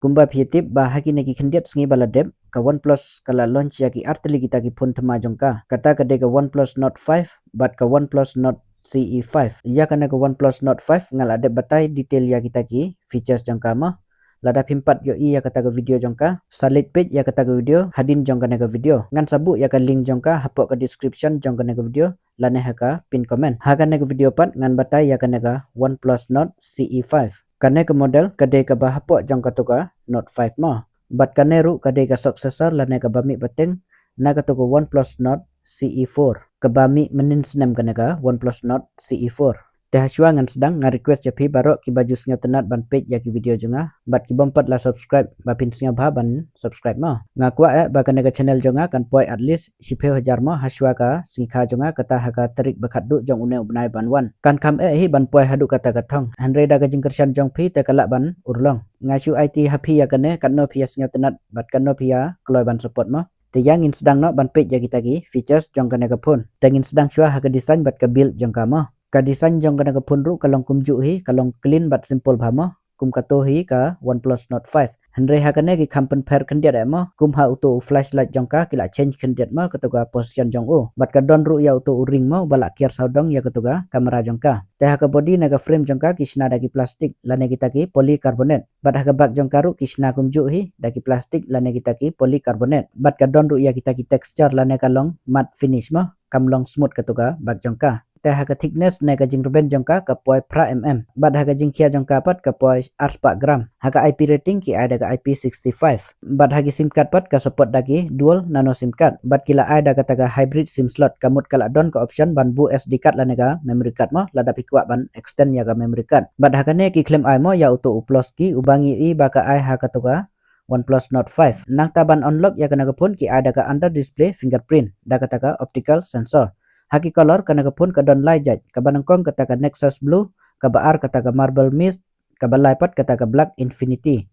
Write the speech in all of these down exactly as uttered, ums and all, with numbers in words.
Kumba phi tip ba ha kine ki khyndiat sngi ba la dep, ka OnePlus ka la launch ïa ki artylli kita ki phone thymmai jong ka. Kata ka dei ka OnePlus Nord five bad ka OnePlus Nord C E five. Ïa kane ka OnePlus Nord five nga la dep batai detail ïa kita ki features jong ka mo. Lada phim pat ïohi ïa kata ka video jong ka, sa leit peit ïa kata ka video hadien jong kane ka video. Ngan sa buh ïa ka link jong ka hapoh ka description jong kane ka video lane ha ka pin comment. Ha kane ka video pat ngan batai ïa kane ka OnePlus Nord C E five. Kane ka model ka dei kaba hapoh jong kato ka Nord five mo. Bad kane ruh ka dei ka successor lane kaba mih pateng na kato ka OnePlus Nord C E four, kaba mih mynnin snem kane ka OnePlus Nord C E four. Te ha shuwa ngan sdang, nga request ïa phi baroh kiba ju sngewtynnat ban peit ïa ki video jong nga bad ki bym pat la subscribe, ba phin sngewbha ban subscribe mo. Nga kwah eh ba kane ka channel jong nga kan poi at least shiphew hajar mo ha shuwa ka sngi kha jong nga, kata ha ka tarik ba khatduh jong une u bnai ban wan. Kan kham eh hi ban poi haduh kata ka thong, hynrei da ka jingkyrshan jong phi te ka lah ban urlong. Nga shu aiti ha phi ïa kane, katno phi ïa sngewtynnat bad katno phi ïa kloi ban support mo. Te ïa ngin sdang noh ban peit ïa kita ki features jong kane ka phone. Te ngin sdang shuwa ha ka design bad ka build jong ka mo. Ka design jong kane ka phone ruh ka long kumjuh hi, ka long clean bad simple bha mo. Kum kato hi ka OnePlus Nord five. Hynrei ha kane ki kham pynpher khyndiat eh mo. Kum ha uto u flashlight jong ka ki la change khyndiat mo kato ka position jong u. Bad ka don ruh ïa uto u ring mo ba la kiar sawdong ïa kato ka camera jong ka. Te ha ka body ne ka frame jong ka ki shna da ki plastic lane kita ki polycarbonate. Bad ha ka bak jong ka ruh ki shna kumjuh hi da ki plastic lane kita ki polycarbonate. Bad ka don ruh ïa kita ki texture lane ka long matte finish mo, kam long smooth kato ka bak jong ka. Te ha ka thickness ne ka jingrben jong ka ka poi phra mm. Bad ha ka jingkhia jong ka pat ka poi arspah gram. Ha ka I P rating ki ai da ka I P sixty-five. Bad ha ki sim card pat ka support da ki dual nano sim card. Bad ki la ai da kata ka hybrid sim slot, ka mut ka la don ka option ban buh S D card lane ka memory card mo, lada phi kwah ban extend ïa ka memory card. Bad ha kane ki khlem ai mo ïa uto u plus key uba ngi ïohi ba ka ai ha kato ka OnePlus Nord five. Nangta ban unlock ïa kane ka phone ki ai da ka under display fingerprint da kata ka optical sensor. Ha ki color kane ka phone ka don lai jait, kaba nyngkong kata ka Nexus Blue, kaba ar kata ka Marble Mist, kaba lai pat kata ka Black Infinity.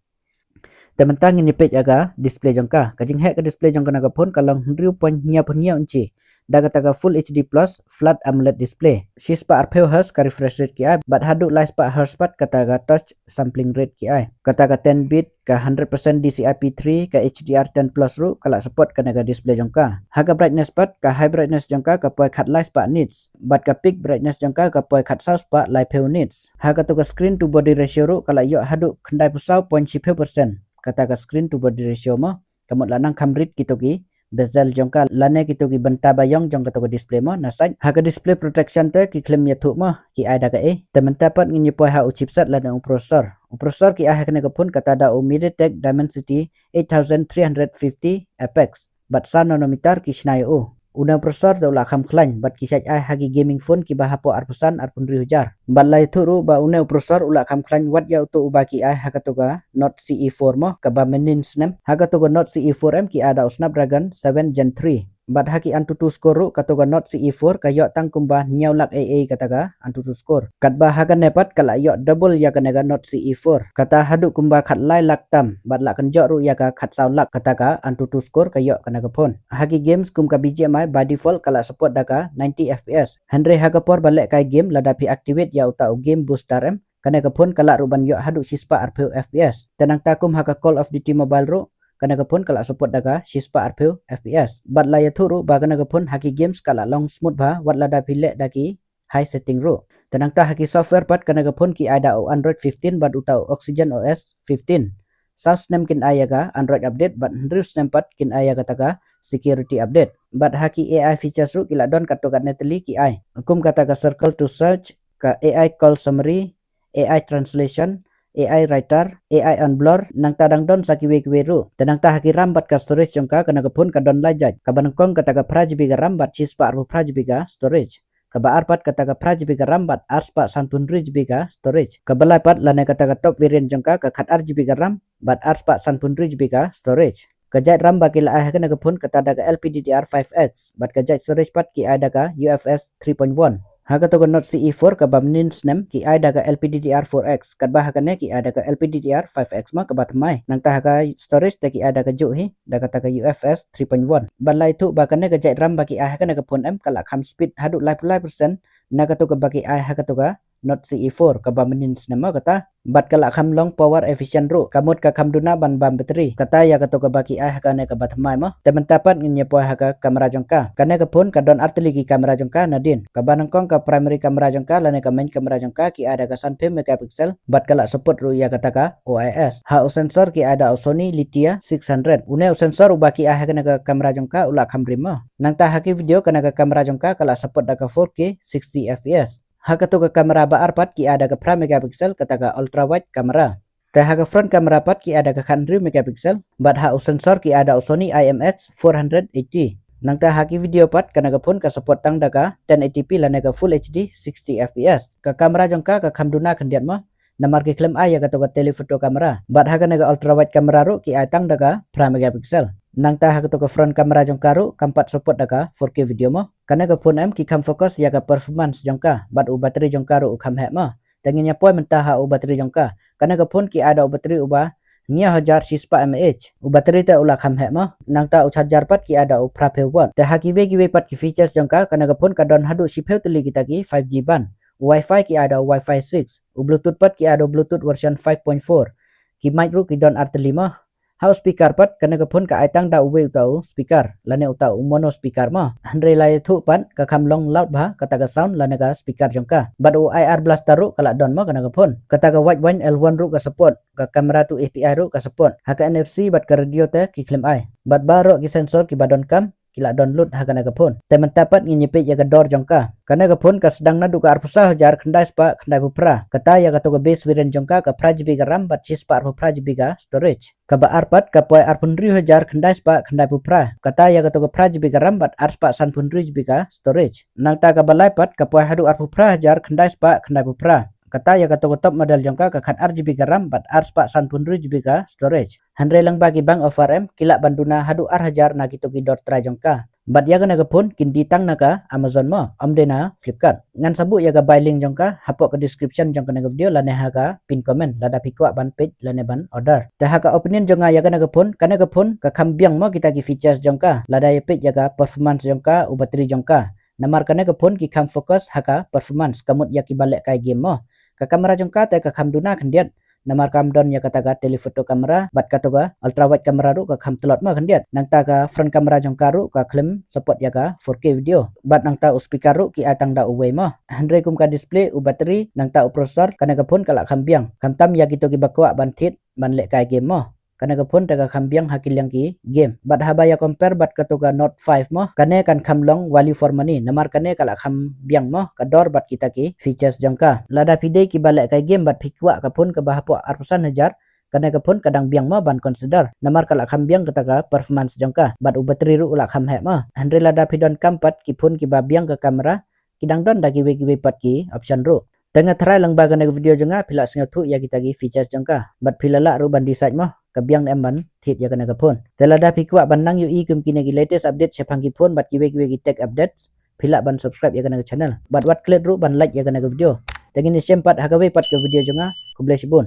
Te mynta ngin ïa peit ïa ka display jong ka. Ka jingheh ka display jong kane ka phone ka long hynriew point hynñiew phew hynñiew inchi. Da kata ka Full H D plus Flat AMOLED display. Shispah arphew hertz ka refresh rate ki ai, bad haduh laispah hertz pat kata ka touch sampling rate ki ai. Kata ka ten bit, ka hundred percent D C I P three, ka H D R ten plus ruh ka la support kane ka display jong ka. Ha ka brightness pat, ka high brightness jong ka ka poi khatlaispah nits. Bad ka peak brightness jong ka ka poi khatsawspah laiphew nits. Ha kato ka screen to body ratio ruh ka la ïoh haduh khyndaiphew saw point shiphew percent. Kata ka screen to body ratio mo, ka mut la nang kham rit kito ki bezel jong ka lane kito ki bynta baïong jong kato ka display mo, na side. Ha ka display protection te ki khlem ïathuh mo ki ai da kaei. Te mynta pat ngin ïa poi ha u chipset lane u processor. U processor ki ai ha kane ka phone kata da u MediaTek Dimensity eight thousand three hundred fifty Apex. Bad san nanometer ki shna ïa u. Une u processor te u la kham khlaiñ bad ki shait ai ha ki gaming phone kiba hapoh arphew san arphew hynriew hajar. Bad la ïathuh ruh ba une u processor u la kham khlaiñ wat ïa uto uba ki ai ha kato ka Nord C E four mo, kaba mynnin snem. Ha kato ka Nord C E four em ki ai da u Snapdragon seven Gen three. Bad ha ki AnTuTu score ruh kato ka Nord C E four ka ïoh tang kumba hynñiew lak A A kata ka AnTuTu score. Katba ha kane pat ka la ïoh double ïa kane ka Nord C E four. Kata haduh kumba khatlai lak tam, bad la kynjoh ruh ïa ka khatsaw lak kata ka AnTuTu score ka ïoh kane ka phone. Ha ki games kum ka B G M I by default ka la support da ka ninety F P S. Hynrei ha ka por ba lehkai game lada phi activate ïa uta u game booster em, kane ka phone ka lah ruh ban ïoh haduh shispah arphew F P S. Te nangta kum ha ka Call of Duty Mobile ruh, kane ka phone ka lah support da ka shispah arphew F P S. Bad la ïathuh ruh ba kane ka phone ha ki games ka lah long smooth bha wat lada phi leh da ki high setting ruh. Te nangta ha ki software pat kane ka phone ki ai da u Android fifteen bad uta u Oxygen O S fifteen. Saw snem kin ai ïa ka Android update bad hynriew snem pat kin ai ïa kata ka security update. Bad ha ki A I features ruh ki la don katto katne tylli ki ai. Kum kata ka Circle to Search, ka A I Call Summary, A I Translation, A I Writer, A I on Blur, nangta dang don sa kiwei kiwei ruh. Te nangta ha ki RAM bad ka storage jong ka kane ka phone ka don lai jait. Kaba nyngkong kata ka phra G B ka RAM bad shispah arphew phra G B ka storage. Kaba ar pat kata ka phra G B ka RAM bad arspah sanphew hynriew G B ka storage. Kaba lai pat lane kata ka top variant jong ka ka khat ar G B ka RAM bad arspah sanphew hynriew G B ka storage. Ka jait RAM ba ki la ai ha kane ka phone kata da ka L P D D R five X bad ka jait storage pat ki ai da ka U F S three point one. Ha kato ka Nord C E four kaba mynnin snem ki ai da ka L P D D R four X, katba ha kane ki ai da ka L P D D R five X ma kaba thymmai. Nangta ha ka storage te ki ai da kajuh hi, da kata ka U F S three point one. Bad la ïathuh ba kane ka jait RAM ba ki ai ha kane ka phone em ka la kham speed haduh laiphew lai percent na kato kaba ki ai ha kato ka Note C E four, kaba mynnin snem mo kata. Bad ka la kham long power efficient ruh, ka mut ka kham duna ban bam battery. Kata ïa kato kaba ki ai ha kane kaba thymmai mo. Te mynta pat ngin ïa poi ha ka kamera jong ka. Kane ka phone ka don artylli ki kamera jong ka nadien. Kaba nyngkong ka primary kamera jong ka lane ka main kamera jong ka ki ai da ka sanphew megapixel, bad ka la support ruh ïa kata ka O I S. Ha u sensor ki ai da u Sony Lytia six hundred. Une u sensor uba ki ai ha kane ka kamera jong ka u la kham rim mo. Nangta ha ki video kane ka kamera jong ka ka la support da ka four K sixty F P S. Ha kato ka kamera ba ar pat ki ai da ka phra megapixel, kata ka ultra wide kamera. Te ha ka front kamera pat ki ai da ka khathynriew megapixel, bad ha u sensor ki ai da u Sony I M X four hundred eighty. Nangta ha ki video pat kane ka phone ka support tang da ka ten eighty P lane ka full H D sixty F P S. Ka kamera jong ka ka kham duna khyndiat mo. Namar ki khlem ai ïa kato ka telephoto kamera. Bad ha kane ka ultra wide kamera ruh ki ai tang da ka phra megapixel. Nangta ha kato ka front kamera jong ka ruh kam pat support da ka four K video mo. Kane ka phone em ki kham focus ïa ka performance jong ka, bad u battery jong ka ruh u kham heh mo. Te ngin ïa poi mynta ha u battery jong ka. Kane ka phone ki ai da u battery uba hynñiew hajar shispah mAh. U battery te u la kham heh mo. Nangta u charger pat ki ai da u phraphew watt. Te ha kiwei kiwei pat ki features jong ka, kane ka phone ka don haduh shiphew tylli kita ki five G band. U Wi-Fi ki ai da u Wi-Fi six. U Bluetooth pat ki ai da u Bluetooth version five point four. Ki mic ruh ki don artylli mo. Ha u speaker pat, kane ka phone ka ai tang da uwei uta u speaker, lane uta u mono speaker mo. Hynrei la ïathuh pat ka kham long loud bha kata ka sound lane ka speaker jong ka. Bad u I R blaster ruh ka la don mo kane ka phone. Kata ka wide band L one ruh ka support, ka camera to A P I ruh ka support. Ha ka N F C bad ka radio te ki khlem ai. Bad baroh ki sensor kiba donkam ki la don lut ha kane ka phone. Te mynta pat ngin ïa peit ïa ka dor jong ka. Kane ka phone ka sdang naduh ka arphew saw hajar khyndai spah khyndai phew phra. Kata ïa kato ka base variant jong ka, ka phra G B ka RAM bad shispah arphew phra G B ka storage. Kaba ar pat ka poi arphew hynriew hajar khyndai spah khyndai phew phra. Kata ïa kato ka phra G B ka RAM bad arspah sanphew hynriew G B ka storage. Nangta kaba lai pat ka poi haduh arphew phra hajar khyndai spah khyndai phew phra. Kata ïa kato ka top model jong ka, ka khat ar G B ka RAM bad arspah sanphew hynriew G B ka storage. Hynrei lyngba ki bank offer em, ki lah ban duna haduh ar hajar na kito ki dor trai jong ka. Bad ïa kane ka phone kin die tang na ka Amazon mo, ym dei na Flipkart. Ngan sa buh ïa ka buy link jong ka hapoh ka description jong kane ka video lane ha ka pin comment lada phi kwah ban peit lane ban order. Te ha ka opinion jong nga ïa kane ka phone, kane ka phone ka kham biang mo kita ki features jong ka, lada ïa peit ïa ka performance jong ka, u battery jong ka. Namar kane ka phone ki kham focus ha ka performance, ka mut ïa kiba lehkai game mo. Ka camera jong ka te ka kham duna khyndiat, namar kam don ïa kata ka telephoto camera, bad kato ka ultra wide camera ruh ka kham tlot mo khyndiat. Nangta ka front camera jong ka ruh ka khlem support ïa ka four K video. Bad nangta u speaker ruh ki ai tang da uwei mo. Hynrei kum ka display, u battery, nangta u processor, kane ka phone ka lah kham biang. Khamtam ïa kito kiba kwah ban thied ban lehkai game mo. Kane ka phone te ka kham biang ha ki liang ki game. Bad haba ïa compare bad kato ka Note five mo, kane kan kham long value for money. Namar kane ka lah kham biang mo, ka dor bad kita ki features jong ka. Lada phi dei kiba lehkai game bad phi kwah ka phone kaba hapoh arphew san hajar, kane ka phone ka dang biang mo ban consider. Namar ka lah kham biang kata ka performance jong ka. Bad u battery ruh u lah kham heh mo. Hynrei lada phi donkam pat ki phone kiba biang ka camera, ki dang don da kiwei kiwei pat ki option ruh. Te nga tharai lyngba kane ka video jong nga phi lah sngewthuh ïa kita ki features jong ka. Bad phi lah lah ruh ban decide mo, ka biang ne em ban thied ïa kane ka phone. Te lada phi kwah ban nang ïohi kum kine ki latest update shaphang ki phone bad kiwei kiwei ki tech updates, phi lah ban subscribe ïa kane ka channel. Bad wat klet ruh ban like ïa kane ka video. Te ngin ïashem pat ha kawei pat ka video jong nga. Khublei shibun.